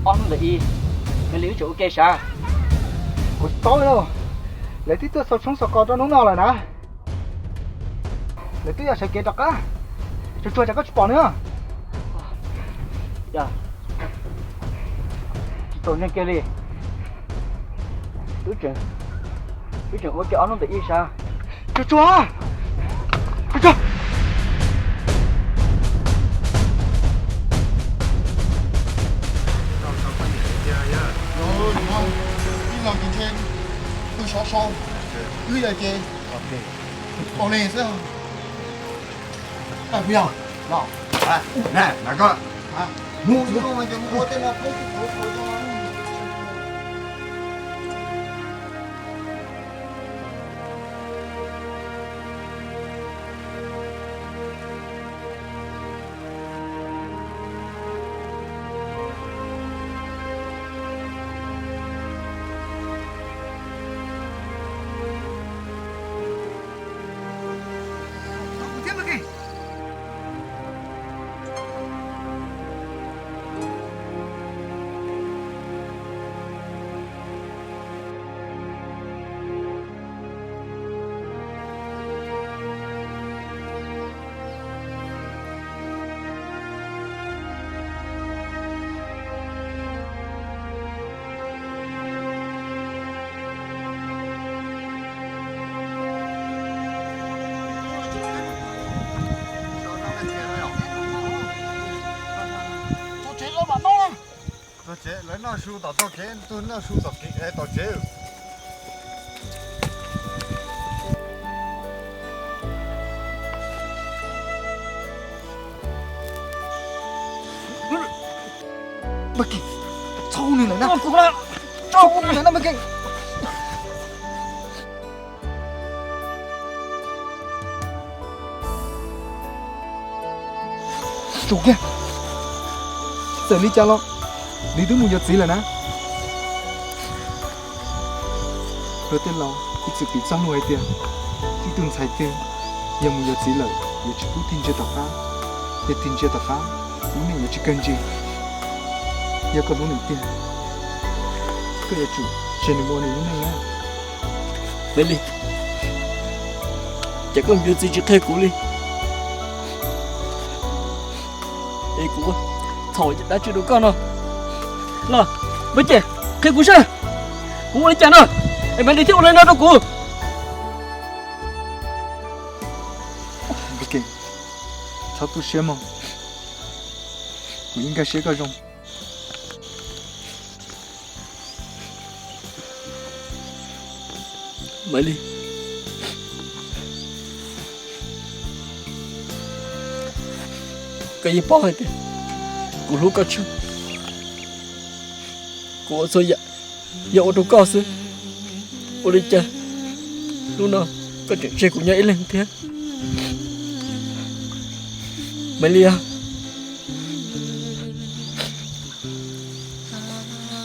Ob hnub ntawm ib, Maiv Lis wb tseem ua ke sav. Kuv tsis paub li lauj, lawv twb tuaj xau tshoob xau qos rau hnub no lawm na. Lawv twb yog sawv kev rov qab. Tsuag tsuag tsam koj tsis pom nws. Tsis tau ntseeg kiag li. Wb tseem, wb tseem ua ke ob hnub ntawm ib sav. Tsuag tsuag, tsuag tsuag. Ib los ces ntshe pw sov sau, wb yog ces ua li xwb. Puas yog? Mus xwb. Tog tsev, lawv noj su tom tog kev, tug noj su tom kev, tom tsev. Txhob hu nws lawm na, txhob hu nws lawm na Maiv Kees. Tsum kiag, txawm li cas los nws twb mus yuav txiv lawm na. Luag tej laus ib txwm piv txoj lus hais tias ib tug ntxhais twg yog mus yuav txiv lawm yuav tsis pub tig ntsia tom qab, yog tig ntsia tom qab lub neej yuav tsis kawg ntse. Yog koj hlub nws tiag, koj yuav tsum tseg nws mus ua nws lub neej na. Maiv Lis, cas koj mus yuav txiv tsis qhia kuv li? Es kuv txhaum dab tsi rau koj no? Los, Maiv Kees, qhia kuv saib, kuv ua li cas no es Maiv Lis thiaj ua li no rau kuv? Maiv Kees, txhob tu siab mog, kuv yeej nkag siab koj zoo. Maiv Lis, koj yeej paub hais tias kuv hlub koj tshaj, kuv ua txhua yam yog ua rau koj xwb. Ua li cas hnub no koj tseem tseg kuv nyob ib leeg thiab? Maiv Lis,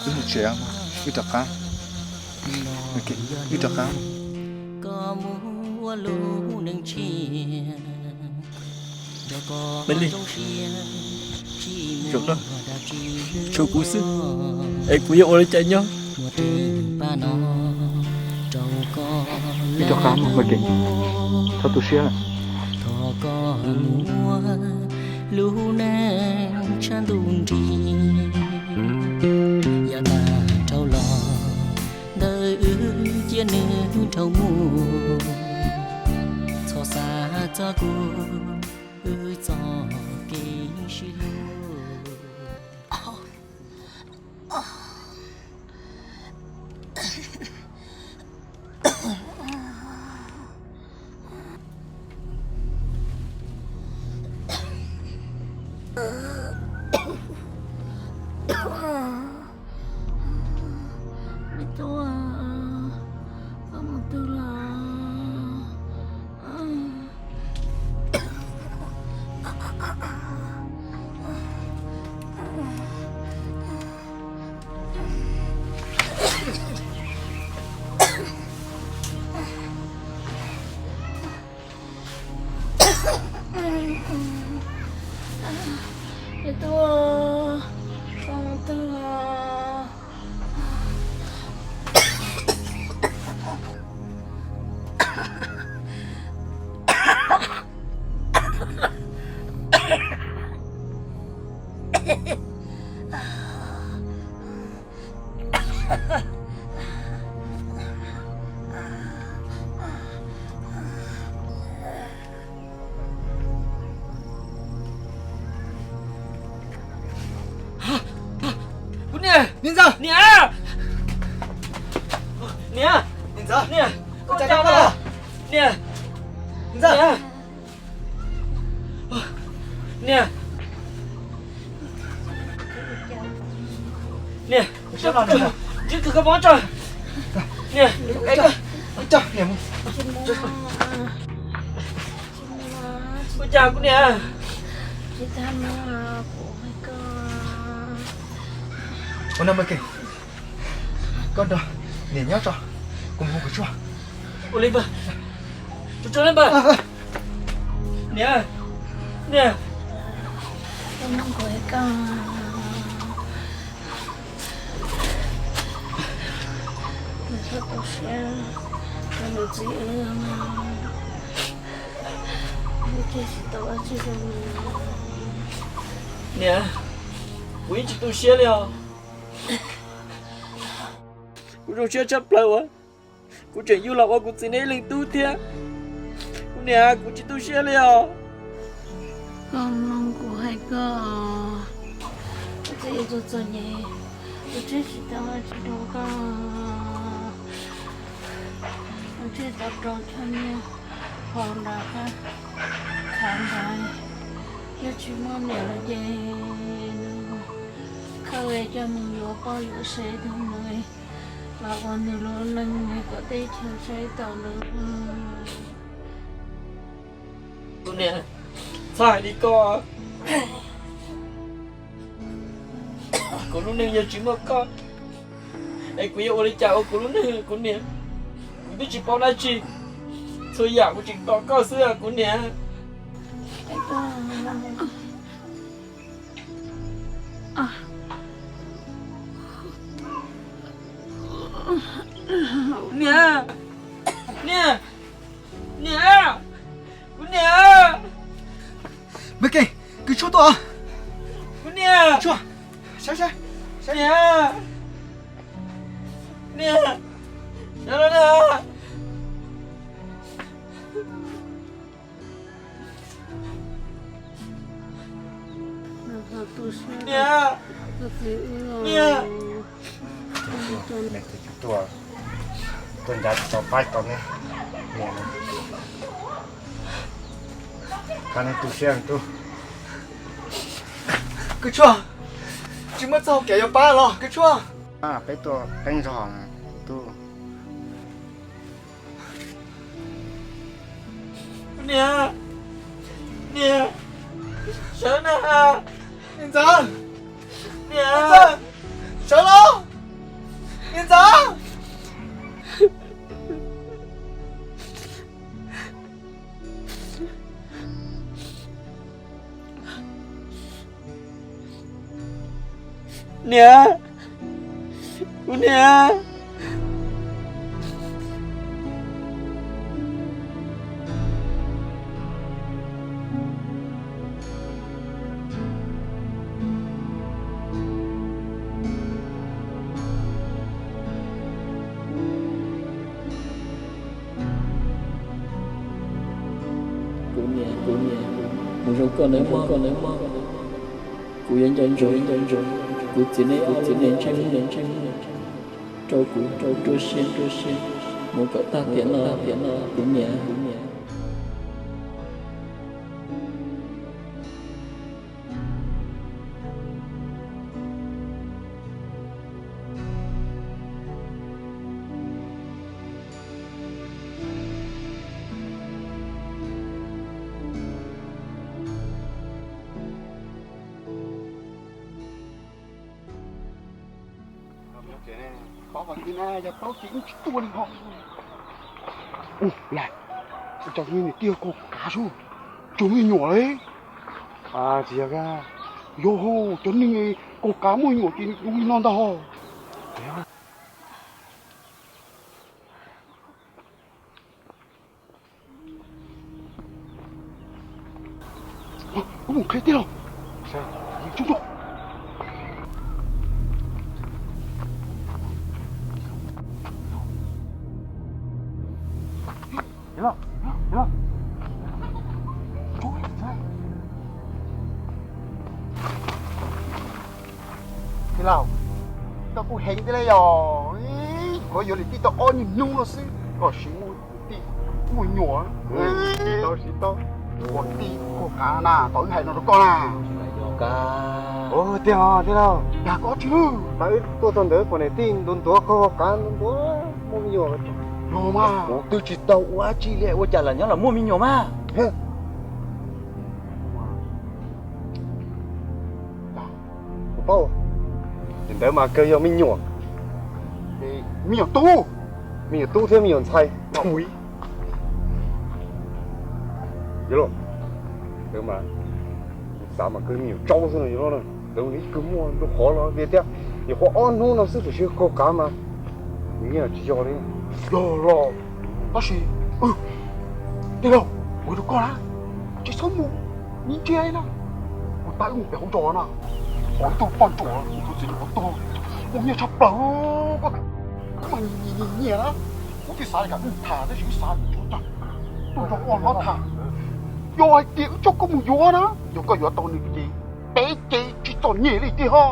wb mus tsev, wb rov qab, wb rov qab. Maiv Lis, tshuav kuv xwb es kuv yuav ua li cas nyob? Wb rov qab mus Maiv Kees, txhob tu siab lawm. Thov koj mus ua lub neej tshav ntuj nrig, yav tag dhau los ntawm wb cia nws dhau mus. Txhob xav txog kuv, wb txoj kev sib hlub. Me tub, koj mus twg lawm? Kuv niam, niam ntxawm, niam, niam, niam ntxawm, niam, koj ua cas rau koj los? Niam, niam ntxawm, niam, niam, tsis kawg koj pov tso, niam, ua cas kuv niam? Ua no, koj nrog niam nyob tso, kuv mus hu kuv tshuaj. Ua li npawg, tso tso li npawg. Niam, niam, txhob tu siab rau nws txiv. Niam, kuv yeej tsis tu siab li os. Kuv zoo siab tshaj plaws uas kuv tseem yug los ua kuv txiv nej ib leeg tub thiab. Kuv niam, kuv tsis tu siab li os. Koj mloog kuv hais koj, koj txiv yuav txom txom nyem, tus tsheb tsis tau tsis rau koj, tus tsheb tau rau choj nyiaj haus nrad, khav nrad, yog tsis muaj niam lawm ces nws khawb coj mus yuav poj yuav sev rau nws, los ua nws lub neej kom teb chaws saib taus nws. Kuv niam, txhob hais li ko. Kuv lub neej yog tsis muaj koj, es kuv yuav ua li cas ua kuv lub neej kuv niam? Kuv twb tsis paub dab tsi, txhua yam kuv tseem tos koj xwb kuv niam. Niam, niam, niam, kuv niam. Maiv Kees, kws tshuaj tuaj. Kuv niam, tshuaj, saib saib, niam, niam, sawv los niam. Niam, niam, tuaj ncav tsis tau pab tau neb, niam, qab neb tu siab tu. Kws tshuaj, tsis muaj txoj hau kev yuav pab los kws tshuaj. Peb tuaj qeeb zog tu. Niam, niam, sawv na. Niam ntxawm, niam ntxawm, sawv los. Niam ntxawm. Niam, kuv niam. Kuv niam, kuv niam, mus zoo koj nawb mog, koj nawb mog. Kuv yuav nco ntsoov, nco ntsoov kuv txiv neb, kuv txiv neb ntsej muag, ntsej muag rau kuv, rau kuv rua siab, rua siab mus kom tag tiam no, tiam no kuv niam. Ub, lais, ua cas niag niam tij kaug kav sub, tsuas muaj nyuam li. Tsis yog, yog cov neeg kaug kav muaj nyuam ces zoo li no ntag. Wb mus qhia tij laug. Tso, Tij laug, koj kuj heev thiab li yog, kuv yuav niam tij tau ob niag hnub no xwb koj sim muaj niam tij muaj nyuam. Tau, tsis tau, ua tij koj kav na, tau wb hais no rau koj na. Tiag, tij laug, yog koj tsis lwj, wb tuaj txog ntawd pom niam tij ntuav ntuav koj kav ntuav muaj me nyuam. Yog mas kuv twb tsis tau ua dab tsi li, ua cas lam nyob los muaj me nyuam mas. Kuv paub, ntawd mas kawg yog me nyuam, me nyuam tub, me nyuam tub thiab me nyuam ntxhais. Yog los, ntawd mas kuv xav mas kawg me nyuam tsaub xwb no, yog los ntawd ib kawg muaj lub qhov los vim tias nyuam qhuav ob hnub no xwb tiam sis koj kav mas nws yeej tsis yog li. Yog los, tab sis, tij laug, kuv hais rau koj na, tsis txhob mus ntsia na, kuv tau wb mus pem hauv zos na, pom ib tug poj ntsuam, tus txiv tus tub, muaj nyiaj tshaj plaws, koj mas nyiam nyiam na, kuv thiaj xav li cas wb tham tab sis wb xav tsuav tag, tuaj nrog koj hlob tham, yog hais tias wb coj koj mus yuav na, yog koj yuav tau nws ces peb ces tsis txom nyem li tiag ho,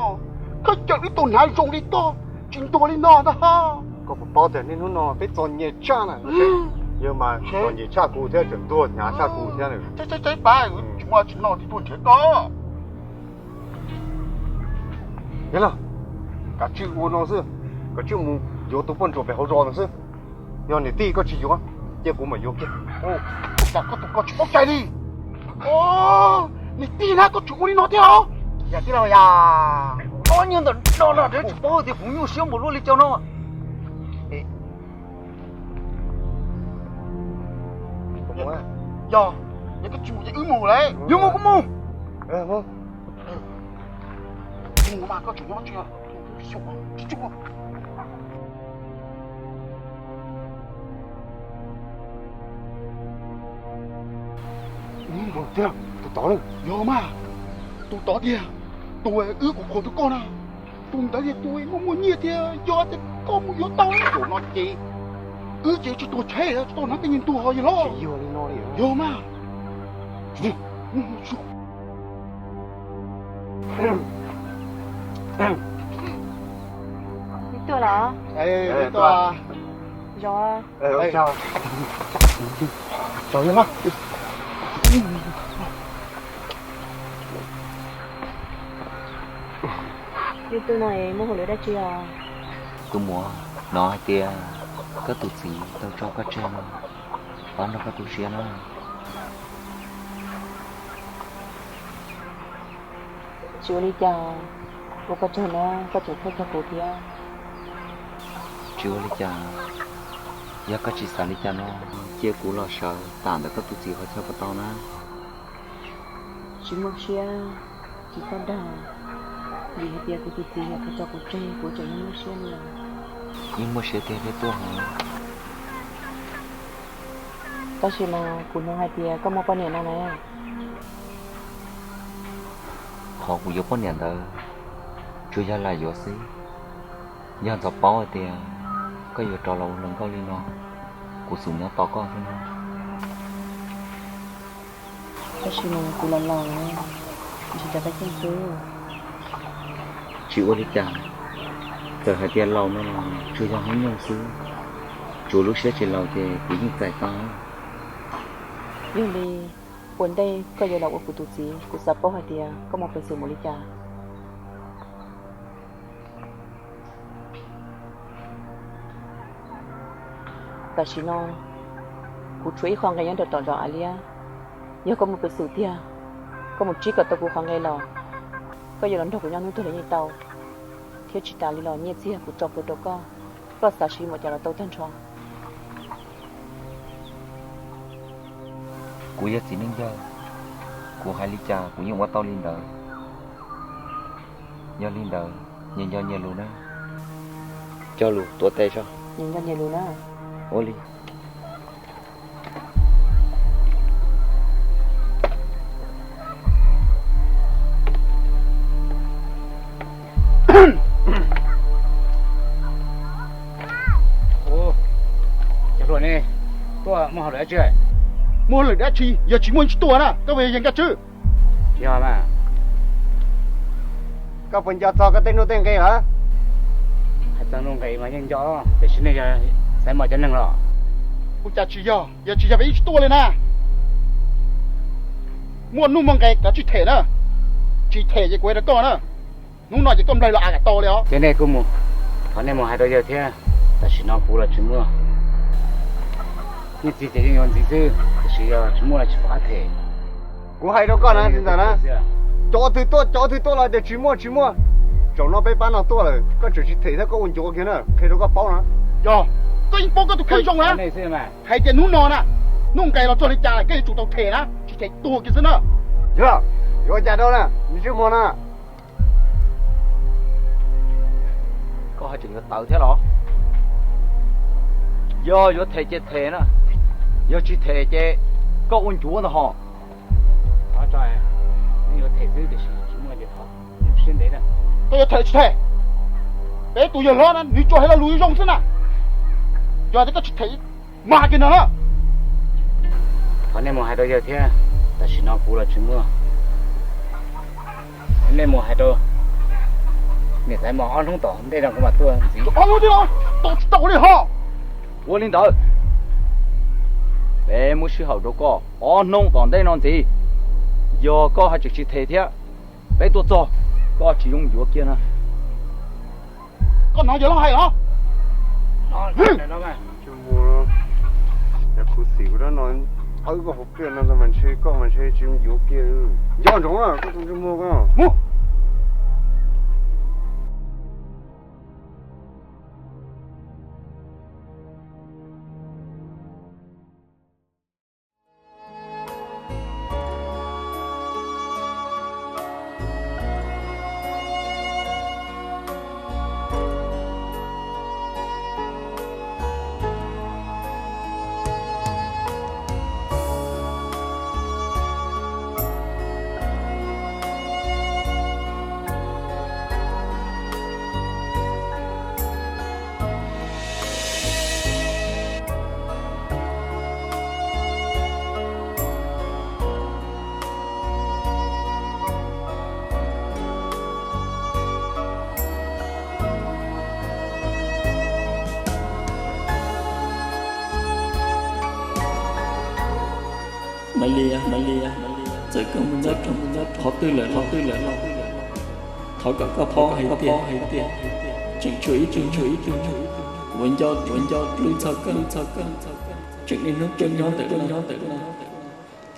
koj cawm wb tau hnav zoo li koj, tsis ntuag li no ntag ho. Koj puas paub tias niaj hnub no peb txom nyem tshaj na, yog mas txom nyem tshaj kuv thiab, tseem ntuag hnyav tshaj kuv thiab. Tsis muaj tsis noj tsis tuaj nrhiav koj. Yog los, kav tsij ua no xwb, kav tsij mus yuav tus poj ntsuam pem hauv zos no xwb. Yog niam tij koj tsis yuav, cia kuv mam yuav kiag. Cas koj tus koj tsis paub cai li. Niam tij na, koj tsis ua li no thiab os. Yog tij laug yog, ob niag ntawm no no tsis paub tias kuv nyuaj siab npaum luaj li cas no. Yog, yog koj tsis mus ces wb mus lawm. Yog mus kuv mus. Tsis mus mas koj tseem nyob tsis tsis tsis. Tus tod, yog mas, tus tod tiag, tus wb kuv qhuas rau koj na, tus ntawd tiag tus muaj muaj nyiaj tiag, yog tias koj mus yuav tau tus no ces wb ces tsis tuag tshaib tsis tau hnav tej niag ntuag yog los. Yog mas. Tuaj los? Zos. Yus tuaj no es muaj hauj lwm dab tsi os? Tus muam, hnov hais tias koj tus txiv tau tso koj tseg no, thov nrog koj tu siab na. Tsis ua li cas, ua koj tseg na, koj tseem txhawj txog kuv thiab. Tsis ua li cas, yog koj tsis xav li cas no, cia kuv los sawv tam ntawm koj tus txiv qhov chaw puas tau na? Tsis muaj siab, tsis txhob dag, vim hais tias kuv tus txiv yog tus tso kuv tseg kuv tseem yeej muaj siab li. Yeej muaj siab tiag thiab tuaj hos. Tab sis mas kuv hnov hais tias koj muaj poj niam no na. Qhov kuv yuav poj niam ntawd tsuas yog lam yuav xwb. Yog ntxov paub hais tias koj yuav rov los ua hluas nkauj li no, kuv xum nyob tos koj thiab no. Tab sis mas kuv los laus lawm, kuv tsis cov peb xeeb xwb. Tsis ua li cas, txawm hais tias laus no los tsuas yog hnub nyoog xwb, tsuas lub siab tsis laus ces kuv yeej txais tau. Yog li, ua ntej koj yuav los ua kuv tus txiv, kuv xav paub hais tias koj muaj peev xwm mus li cas. Tam sim no kuv tshuav ib qho nqe nyob nram tom zos Av Liab. Yog koj muaj peev xwm tiag, koj mus ntsib kom tau kuv qhov nqe los, koj yuav los nrog kuv nyob hnub twg los yeej tau. Thiab tsis tas li los nyiaj txiag kuv tso plhuav rau koj, koj xav siv mus cas los tau tag nrho. Kuv yog txiv neej yawg, kuv hais li cas kuv yeej ua tau li ntawd. Yog li ntawd, nyias nco nyias lus na. Cog lus tuav tes so. Nyias nco nyias lus na. Ua li. Cov hluas ne, tuaj muaj hauj lwm dab tsi? Muaj hauj lwm dab tsi, yog tsis muaj tsis tuaj na, koj puas yog Yees Nkaj Tswb? Yog mas. Koj puas nco txog koj tej nuj tej nqe lawm? Hais txog nuj nqe mas yeej nco, tiam sis nej yog Xaiv Mos cov neeg los? Ua cas tsis yog, yog tsis yog peb yeej tsis tuaj li na. Muaj nuj muaj nqe kav tsij them na, tsis them ces kuv hais rau koj na, hnub no ces koj nplaig los av kam tau li os. Ces nej kuj mus, thov nej mus hais rau yawg thiab, tam sim no kuv los tsis muaj. Nyiaj txiag ces yeej yuav ntxiv xwb, tiam sis yog tsis muaj los tsis pom qab them. Kuv hais rau koj na txiv ntxawm na, cov twg tuaj cov twg tuaj los tias tsis muaj tsis muaj. Zaum no peb pab no tuaj lawm, koj tseem tsis them thiab koj ua ncuav kiag na, qhia rau koj paub na. Yog, koj yeej paub koj tus kheej zoo na, hais tias hnub no na, nuj nqe los txog li cas koj yuav tsum tau them na, tsis them tuag kiag xwb na. Yog, yuav ua cas rau na, ntsej muag na. Koj hais tseem yuav tawv thiab los? Yog yuav them ces them na, yog tsis them ces koj ua ncuav ntag hos. Koj yuav them tsis them? Peb tus yawg hlob na, nws tsuas hais lo lus zoo xwb na. Yog tias koj tsis them, mag kiag no na. Thov nej mus hais rau yawg thiab, tam sim no kuv los tsis muaj. Nej mus hais rau niam Xaiv Mos ob hnub tom ntej no kuv mam tuaj ntxiv. Ob hnub thiab los tau tsis tau li ho. Ua li ntawd, peb muab sij hawm rau koj ob hnub tom ntej no ntxiv. Yog koj hais tseem tsis them thiab, peb tuaj txog koj tsis zoo yuav kiag na. Koj hnov yawg loj hais los? Ntsej muag, yog khuv xim kuv rab no, awb koj hauv pliaj no ntag mas ntshe koj mas ntshe tsis zoo yuav kiag. Nco ntsoov koj tus ntsej muag koj. Mus. Maiv Lis, Maiv Lis, txawm koj mus nyob rau qhov twg lawm los, thov kom koj paub hais tias tseem tshuav ib tug, tshuav ib tug uas nco, uas nco, hlub txog koj, tseem niaj hnub nyob ntawm no,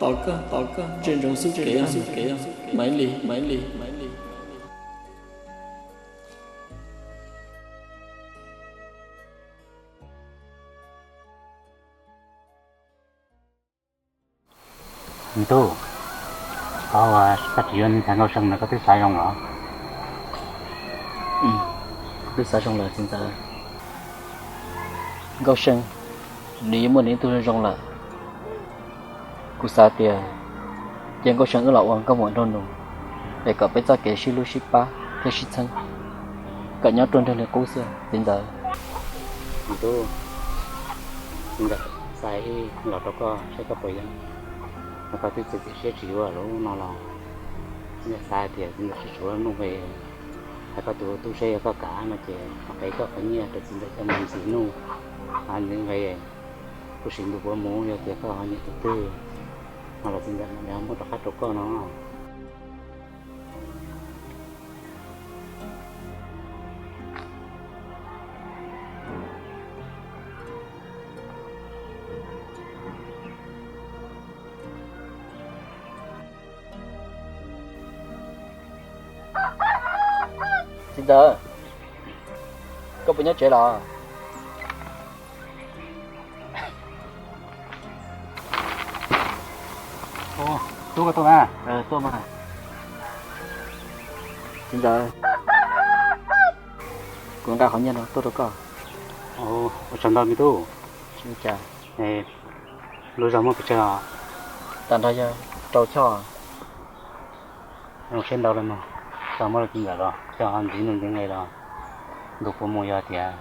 tos koj, tos koj, ntsia ntsoov xub kev, xub kev, Maiv Lis, Maiv Lis, Maiv Lis. Me tub, qhov uas koj tsis yuav ntxhais Nkauj See no koj twb xav zoo los? Kuv twb xav zoo lawm txiv ntxawm. Nkauj See, nws yeej muaj nws ib tug zoo zoo lawm. Kuv xav tias cia Nkauj See wb los ua nkauj muam nraug nus, es kom peb txoj kev sib hlub sib pab thiab sib txheeb, kom nyob ruaj nrog li qub xwb txiv ntxawm. Me tub, txiv ntxawm xa ib los rau koj saib koj puas yuav, mas koj twb txiav txim siab tsis yuav lub no los, txiv ntxawm xav hais tias txiv ntxawm tsis tshuav nuj nqe, hais koj tus tub seb yog koj kam no ces ho qev koj qhov nyiaj rau txiv ntxawm coj mus ntxiv nuj, ntxiv nqe, kuj sim ntu puav mus yog tias koj ho nyiam tus twg no los txiv ntxawm mam li muab rov qab rau koj no. Txiv ntxawm, koj puas nyob tsev los? Tub, koj tuaj mas. Tuaj mas. Txiv ntxawm, kuv nqa qhov nyiaj no tuaj rau koj. Ua tsaug ntau me tub. Tsis ua cas. Lub zog muaj pes tsawg? Tag nrho yog rau choj. Zoo siab ntau los mog, koj muab rau txiv ntxawm los koj ho ntxiv nuj ntxiv nqe los, ntu puav mus yog tias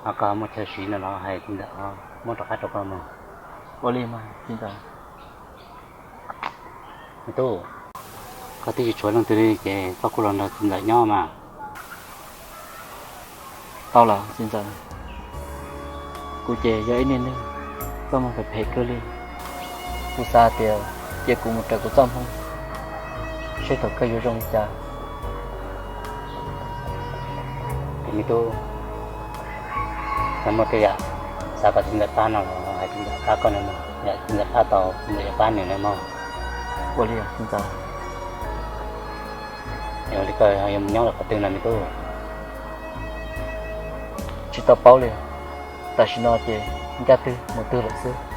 ho koj muaj chaw siv no los hais txiv ntxawm muab rov qab rau koj mog. Ua li mas txiv ntxawm. Me tub, Twb tsis tshuav leej twg li ces koj kuj los nrog txiv ntxawm nyob mas. Tau lawm txiv ntxawm, kuv ces yog ib niag neeg txaj muag phem phem kawg li. Kuv xav tias cia kuv mus raws kuv txoj hmoo, seb thaum kawg yuav zoo li cas. Me tub, yog muaj tej yam xav kom txiv ntxawm pab no los hais txiv ntxawm pab koj no mog, yog txiv ntxawm pab tau txiv ntxawm yuav pab nws no mog. Ua li txiv ntxawm. Yog li koj yuav mus nyob rau qhov twg no me tub? Tsis tau paub li, tam sim no ces ncaj twg mus twg lawm xwb.